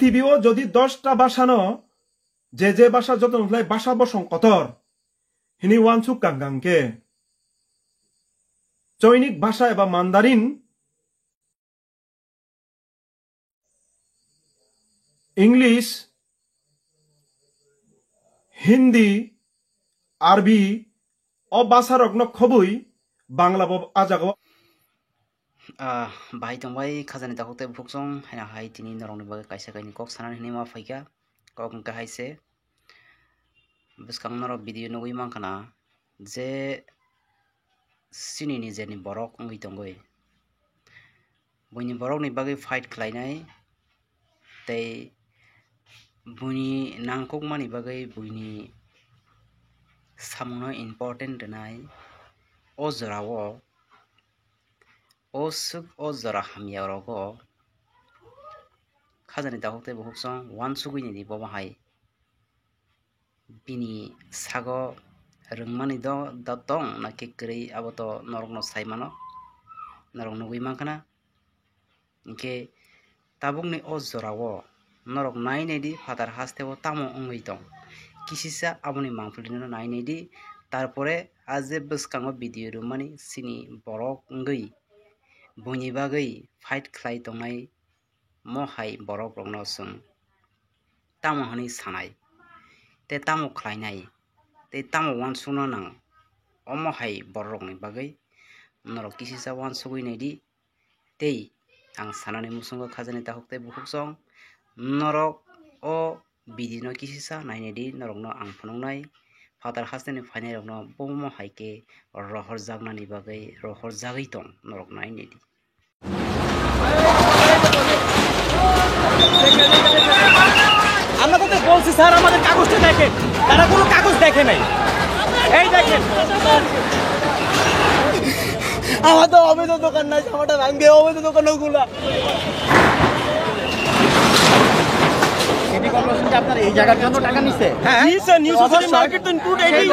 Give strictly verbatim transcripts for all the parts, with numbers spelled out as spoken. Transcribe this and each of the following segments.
Prithibi o jodi dosta bhasha no je je bhasha joto no khlai bhasha bosong kotor hinwi uansuk kang kang khe Choinik bhasha eba Mandarin, English, Hindi, Arabi o bhasha rokno khobwi Bangla bo a jagao. Ah, bahai tongbai khajani takhuk tei bukhuksong haino hai tini norokni bagwi kaisa kaini kok sanani hinwi ma phaikha. Kok hwnkhe hai se bwskang norok video nugwi mankha na je chini nijeni borok wngwi tongwi buini borokni bagwi fight khlainai tei buini nangkukmani bagwi buini samungno important rwnai. O jorao o swk o jora hamya rogo khajani takhuk tei bukhuksong uansugwi nini bomo hai bini sago rwngmani do, do tong na khe kwrwi abo to norokno sai mano, norok nugwi mankha na. Hinkhe tabukni o jorao norok nai nai di phatar hasteo tamo wngwi tong, kisisa aboni mangpilino nai nai di. Tarpore a je bwskango video rwmani chini borok wngwi buini bagwi fight khlai tongnai mo hai borok rokno chwng tamo hwnwi sanai tei tamo khlainai tei tamo uansukna nango omo hai borok rokni bagwi norok kisisa uansugwi nai di. Tei ang sanani muchungo khajani takhuk tei bukhuksong norok o video no kisisa nai nai di, norokno ang phunuknai phatar hasteni phainairokno bomo hai khe rohorjaknani bagwi rohorjagwi tong norok nai nai di. আমরা তাদের বলছি, "স্যার, আমাদের কাগজটা দেখেন।" তারা কোনো কাগজ দেখে নাই। এই দেখেন। আমার তো অবৈধ দোকান নাই, আমারটা ভাঙবে, অবৈধ দোকান ওগুলা। সিটি কর্পোরেশন কি আপনার এই জায়গার জন্য টাকা নিছে? হ্যাঁ। নিছে, নিছে, অবশ্যই। মার্কেট তো ইনক্লুড এই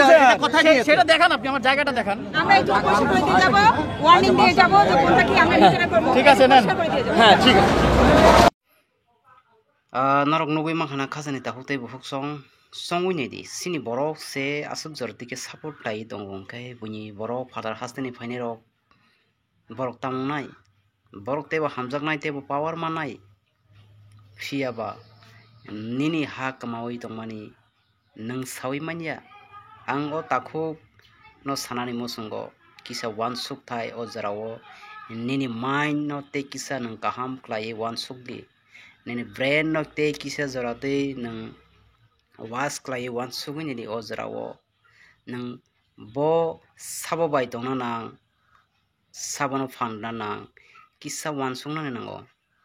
সেটা, সেটা দেখান আপনি, আমার জায়গাটা দেখান। আমরা এই চৌকশি করে দিয়ে যাবো, ওয়ার্নিং দিয়ে যাবো, যে কোনটা কি আমরা নিজেরা করবো। ঠিক আছে, নেন। পরিষ্কার করে দিয়ে যাবো। হ্যাঁ, ঠিক আছে। Ah, norok nugwi mankha na khajani takhuk tei bukhuksong, songwi nai di. Chini borok se aswk jora dike support khlai tongo, hwnkhe buini borok phatar hasteni phainairok borok tamo wngnai? Borok teibo hamjaknai, teibo power mannai. Phiya ba nini ha kwmaui tongmani nwng saui manya. Ang o takhuk no sanani muchungo kisa uansuk thai o jorao nini mind no tei kisa nwng kaham khlaiwi uansuk di. Nini brain no tei kisa jora twi nwng wash khlaiwi uansugwi nini o jorao nwng bo sabo bai tongna nang. Sabono phan rwna nang, kisa uansuknani nango.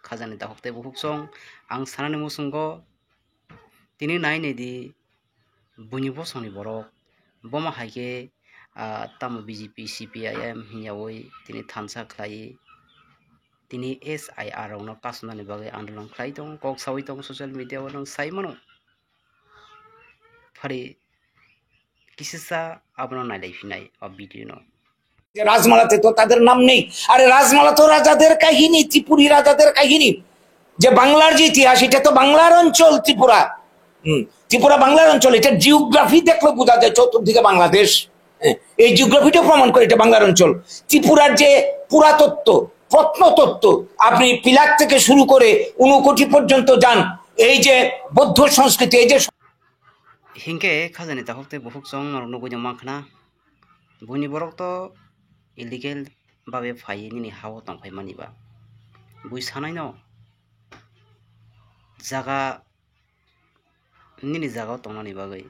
Khajani takhuk tei bukhuksong ang sanani muchungo tini nai nai di, buini bosongni borok bomo hai khe, ah, tamo B J P, C P I M hinyaui tini thansa khlai, tini S I R rokno kasumnani bagwi andolon khlai tongo, kok saui tongo social media o, nwng sai mano. Phari kisisa abono nailai phinai o video no. যে রাজমালাতে তো তাদের নাম নেই। আরে, রাজমালা তো রাজাদের কাহিনী, ত্রিপুরী রাজাদের কাহিনী। যে বাংলার যে ইতিহাস, এটা তো বাংলার অঞ্চল ত্রিপুরা। হুম, ত্রিপুরা বাংলার অঞ্চল, এটা জিওগ্রাফি দেখলে বোঝা যায়, চতুর্দিকে বাংলাদেশ। হ্যাঁ, এই জিওগ্রাফিটা প্রমাণ করে এটা বাংলার অঞ্চল। ত্রিপুরার যে পুরাতত্ত্ব, প্রত্নতত্ত্ব, আপনি পিলার থেকে শুরু করে ঊনকোটি পর্যন্ত যান, এই যে বৌদ্ধ সংস্কৃতি, এই যে Hinkhe khajani takhuk tei bukhuksong norok nugwi no mankha na, buini borok to illegal babe phaiwi nini ha-o tongphai mani ba. Bui sanai no jaga, nini jaga-o tongnani bagwi.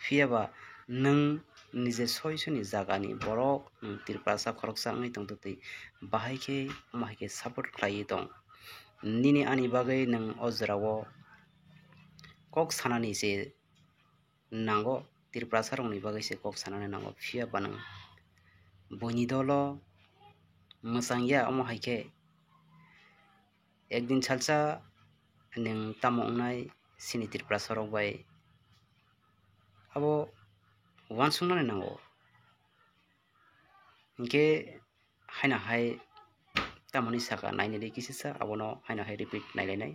Phiya ba nwng nije soi soni jagani borok, nwng Tiprasa khoroksa wngwi tongtwtwi, bahai khe omo hai khe support khlaiwi tong. Nini ani bagwi nwng o jorao kok sanani se nango, Tiprasa rokni bagwi se kok sanani nango, phiya ba nwng buini dolo mwchang ya, omo hai khe ekdin salsa nwng tamo wngnai chini Tiprasa rok bai, abo uansuknani nango. Hinkhe haino hai tamoni saka nainani kisisa abono haino hai repeat nailainai.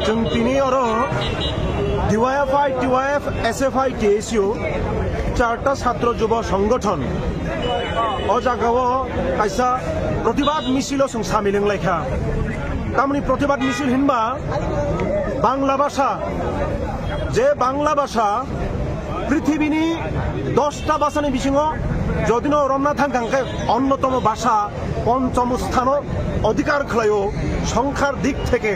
Chwng tini oro D Y F I, T Y F, S F I, T S U, charta chhatro jubo songgothon o jagao kaisa protibad misil o chwng samil wng laikha. Tamni protibad misil hinba Bangla bhasha, je Bangla bhasha prithibini dosta bhashani bisingo jodino romna thang thang khe onnotomo bhasha ponchom sthano odhikar khlaio songkhar dik theke.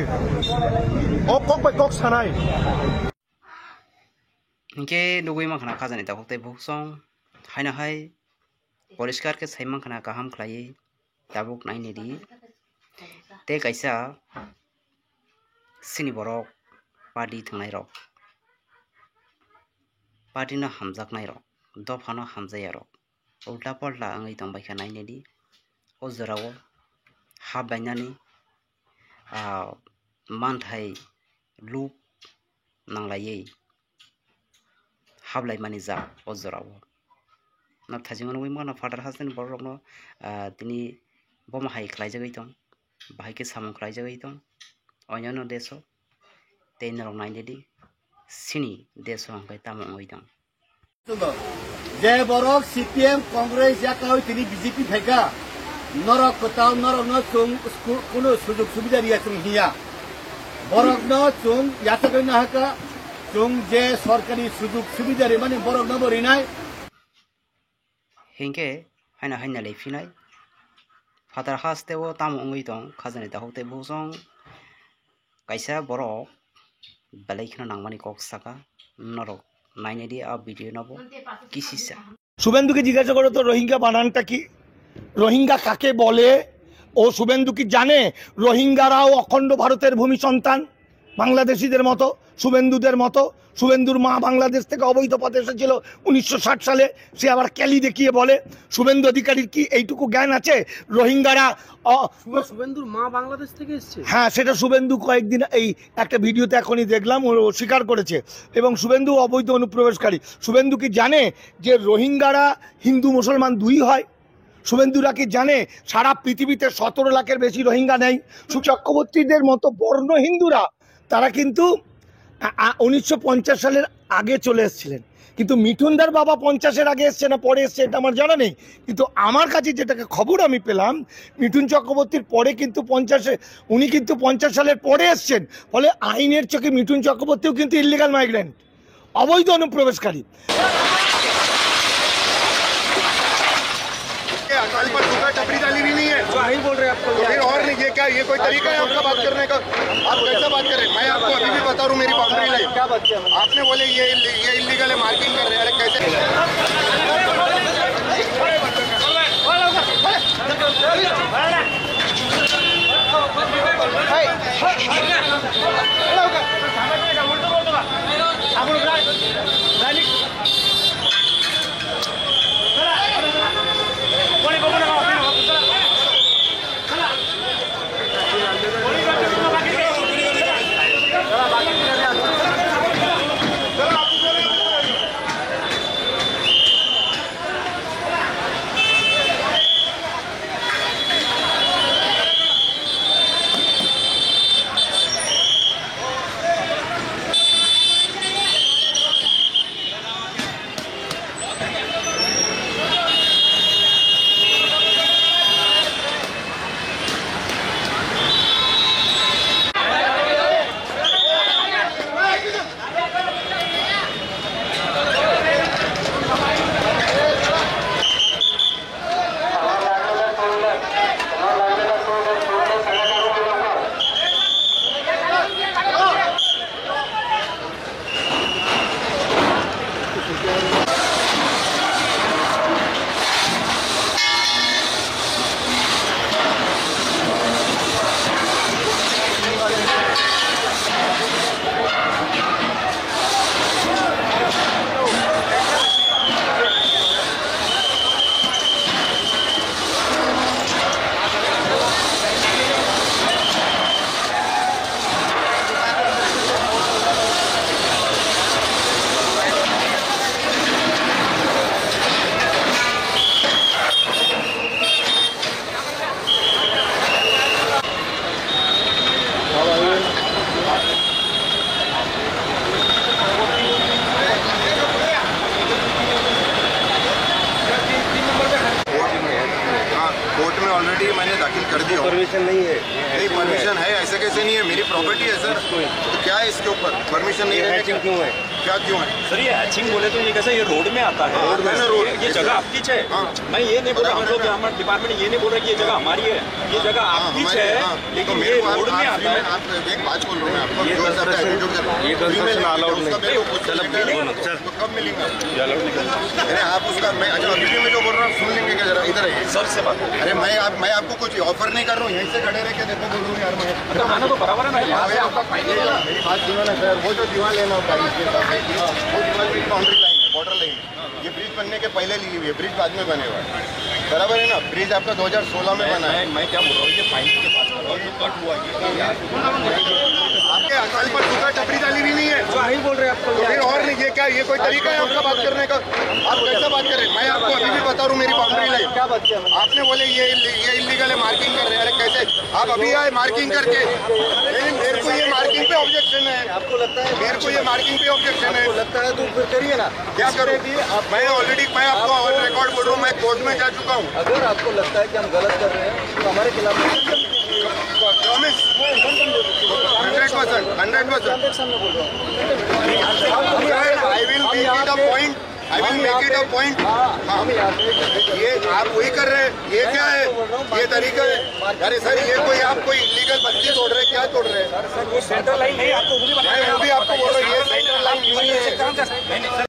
O kok bai kok sanai. Hinkhe nugwi mankha na khajani takhuk tei bukhuk song haino hai poriskar khe sai mankha na kaham khlaiwi tabuk nainidi. Tei kaisa chini borok party thwngnairok, party no hamjaknairok, dopha no hamjayarok ulta polta wngwi tongbaikha nainidi. O jorao hap bainani, ah, manthai lub nanglaiwi haplaimani jak o jorao. Nathajima nugwi mano phatar hasteni bororokno, ah, tini bomo hai khlaijagwi tong, bahai khe samung khlaijagwi tong, onyono deso tei norok nainidi chini deso hwnkhe tamo wngwi tong. Je borok C P M, Congress yakarwi tini B J P phaikha, norok kwtal norokno chwng sku-, kunu sujug subida riya chwng hiya. Borokno chwng yachagwi nahakha, chwng je sorkari sujug subida rimani borokno bo rinai. Hinkhe haino haino lei phinai. Phatar hasteo tamo wngwi tong khajani takhuk tei bukhuk song. Kaisa borok belai kheno nangmani kok saka, norok nainidi a video no bo kisisa. শুভেন্দুকে জিজ্ঞাসা করো তো রোহিঙ্গা বানানটা কি, রোহিঙ্গা কাকে বলে? ও শুভেন্দু কি জানে রোহিঙ্গারাও অখণ্ড ভারতের ভূমি সন্তান, বাংলাদেশিদের মতো, শুভেন্দুদের মতো? শুভেন্দুর মা বাংলাদেশ থেকে অবৈধ পথে এসেছিল উনিশশো ষাট সালে, সে আবার ক্যালি দেখিয়ে বলে। শুভেন্দু অধিকারীর কি এইটুকু জ্ঞান আছে? রোহিঙ্গারা অ- শুভ-, শুভেন্দুর মা বাংলাদেশ থেকে এসছে? হ্যাঁ, সেটা শুভেন্দু কয়েকদিন এই একটা ভিডিওতে এখনই দেখলাম, ও স্বীকার করেছে। এবং শুভেন্দু অবৈধ অনুপ্রবেশকারী। শুভেন্দু কি জানে যে রোহিঙ্গারা হিন্দু মুসলমান দুই হয়? শুভেন্দুরা কি জানে সারা পৃথিবীতে সতেরো লাখের বেশি রোহিঙ্গা নেই? সু-, চক্রবর্তীদের মতো বর্ণ হিন্দুরা তারা কিন্তু আ-, আ-, উনিশশো পঞ্চাশ সালের আগে চলে এসেছিলেন। কিন্তু মিঠুনদার বাবা পঞ্চাশের আগে এসছে না পরে এসছে, এটা আমার জানা নেই। কিন্তু আমার কাছে যেটাকে খবর আমি পেলাম, মিঠুন চক্রবর্তীর পরে কিন্তু পঞ্চাশে, উনি কিন্তু পঞ্চাশ সালের পরে এসছেন। ফলে আইনের চোখে মিঠুন চক্রবর্তীও কিন্তু ইলিগাল মাইগ্রেন্ট, অবৈধ অনুপ্রবেশকারী। अकाली पर सूखा टपरी डाली भी नहीं है। क्या ही बोल रहे हैं आप तो? तो फिर और नहीं, ये क्या, ये कोई तरीका है आपका बात करने का? आप कैसे बात कर रहे हैं? मैं आपको अभी भी बता रहा हूँ मेरी बाउंड्री लाइन। क्या बात किया मैंने? आपने बोले ये इल्ली-, ये इलीगल है, मार्किंग कर रहे हैं। अरे कैसे? कर दिया हो। परमिशन नहीं है। नहीं, परमिशन है, ऐसे कैसे नहीं है? मेरी प्रॉपर्टी है सर। तो क्या है इसके ऊपर? परमिशन नहीं ये रहने का? हैचिंग क्यों है? क्या क्यों है? सर, ये हैचिंग बोले तो ये कैसे, ये रोड में आता है। हाँ, आता है ना रोड। ये, ये जगह आपकी है। हाँ। मैं ये नहीं बोल रहा, मतलब, हमारा डिपार्टमेंट ये नहीं बोल रहा कि ये जगह हमारी है, ये जगह हाँ, आपकी हमारी है। हाँ। लेकिन तो मेरे ये को आप, रोड में आप आता है। आप, एक बात बोल रहा हूँ मैं आपको, ये जो करता है, कंस्ट्रक्शन, जो करता है, ये फ्री में कंस्ट्रक्शन लेके अलाउड उसका नहीं। मेरे को कुछ चलो, लेकर बोलो, सर। तो कब मिलेंगे आप? ये अलाउड नहीं करता। अरे, आप उसका, मैं, अच्छा, अभी भी मैं जो बोल रहा हूँ, सुन लेंगे क्या जरा? इधर आइए। सर से बात। अरे, मैं आप, मैं आपको कुछ ऑफर नहीं कर रहा हूँ, यहीं से खड़े रह के देखो, बोल रहा हूँ यार मैं। तो आना तो बराबर है ना, यहाँ से आपका फायदा ये है ना। मेरी बात सुनो ना सर, वो जो दीवार है ना, वो दीवार मेरी बाउंड्री लाइन है, बॉर्डर लाइन है। ये ब्रिज बनने के पहले ली हुई है, ब्रिज बाद में बनेगा, बराबर है ना? ब्रिज आपका दो हज़ार सोलह में बना है। मैं, मैं क्या बोल रहा हूँ, ये फाइन के पास करो, जो कट हुआ ये, ये यार। आपके अकाल पर सूखा टपरी डाली भी नहीं है। तो यही बोल रहे हैं आपको। तो फिर और नहीं, ये क्या, ये कोई तरीका है आपका बात करने का? आप कैसे बात कर रहे हैं? मैं आपको अभी भी बता रहा हूँ, मेरी बाउंड्री लाइन। क्या बात किया मैंने? आपने बोले ये इल्ली-, ये इलीगल है, मार्किंग कर रहे हैं। अरे कैसे? आप अभी आए मार्किंग करके? नहीं, मेरे को ये मार्किंग पे ऑब्जेक्शन है। आपको लगता है? मेरे को ये मार्किंग पे ऑब्जेक्शन है। आपको लगता है तो फिर करिए ना। क्या करूँ? इसलिए कि आप मैं ऑलरेडी, मैं आपको आपको ऑन रिकॉर्ड बोल रहा हूँ, मैं कोर्ट में जा चुका हूँ। अगर आपको लगता है कि हम गलत कर रहे हैं तो हमारे खिलाफ promise. Hundred percent, hundred percent. सामने बोल रहा हूँ। I will make it a point, I will make it a point। हाँ, ये आप वही कर रहे हैं, ये क्या है? ये तरीका है? अरे सर, ये कोई, आप कोई इलीगल बत्ती तोड़ रहे हैं, क्या तोड़ रहे हैं? सर, वो सेंट्रल लाइन नहीं, आपको वो भी बताया। मैं वो भी आपको बोल रहा हूँ, ये सेंट्रल लाइन नहीं है।